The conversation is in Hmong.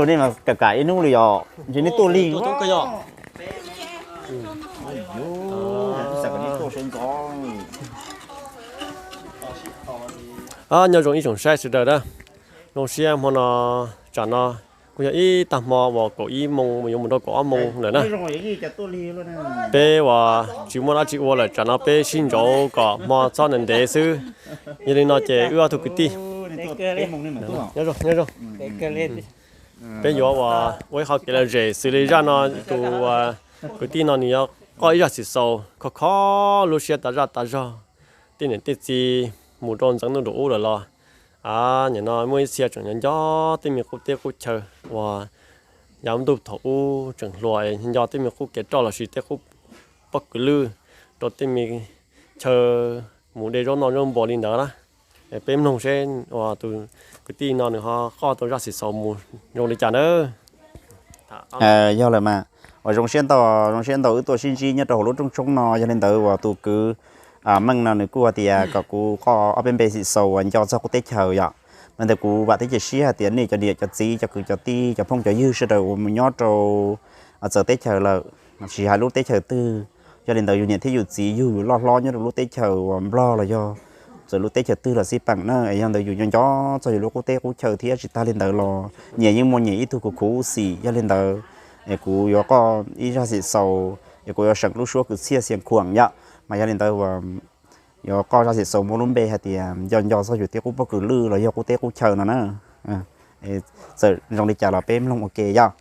Nej mas kam kam ib hnub li yog ntshe nej tuaj lig. Nyob zoo ib tsoom saib sawv daws na, zoo siab hmo no, tsam no kuj yog ib tag hmo uas kaum ib moo yuav mus rau kaum ob moo lawm na. Peb uas tsis muaj dab tsi ua lawm, tsam no peb sib ntsauv kom hmo txhob ntev ntev xwb. Yog li no ces wb ob tug kwv tij, nyob zoo, peb yuav ua ib qho kev lom zem xws li zaj no, tus kwv tij no nws yuav qoj ib zaj xim xaus khov kho lub siab tas zaj tas zog, tej niam tej txiv mus rau ntxeev ntuj nram ub lawm los, a, nim no muaj ib txhia tseem nco nco tej me qub teb qub chaw uas yav ntuj thaum ub tseem hluas es nco tej me qub kev roj lossis tej qub pob kws lwj rau tej me chaw mus de zaub noj zaub npua li ntawd na. Peb mloog seb uas tus kwv tij no nws ho qoj tau zaj xim xaus mus zoo li cas nawb. Yog lawm mas, uas zoo siab ntau, zoo siab ntau wb tuaj sib ntsib nyob rau hauv lub rooj tshoob no. Yog li ntawd uas tus kwv Meej no nws kuj hais tias kom kuv qoj ob peb npe xim xaus uas nco txog qub teb chaws yom. Mas ntawd kuv vam thiab cia siab hais tias nej cov niam cov txiv cov kwv cov tij cov phooj cov ywg sawv daws uas mus nyob rau txawv teb chaws lawm, tsis hais lub teb chaws twg, yog li ntawd yus niam thiab yus txiv yug yus loj hlob nyob rau lub teb chaws uas Nplog los yog txawm lub teb chaws twg los xij peem na, es yog ntawd yus nco nco txog yus lub qub teb qub chaw thiab tsis tag li ntawd los nyias yeej muaj nyias ib tug khuv khuv xim. Yog li ntawd es kuv yuav qoj ib zaj xim xaus, es kuv yuav seem lub suab kwv txhiaj xias khuam yom. Mas yog li ntawd yuav qoj zaj xim xaus muaj lub npe hais tias nco nco txog yus tej qub pob kws lwj los yog qub teb qub chaw no na. Txawm zoo li cas los peb mloog ua ke yom.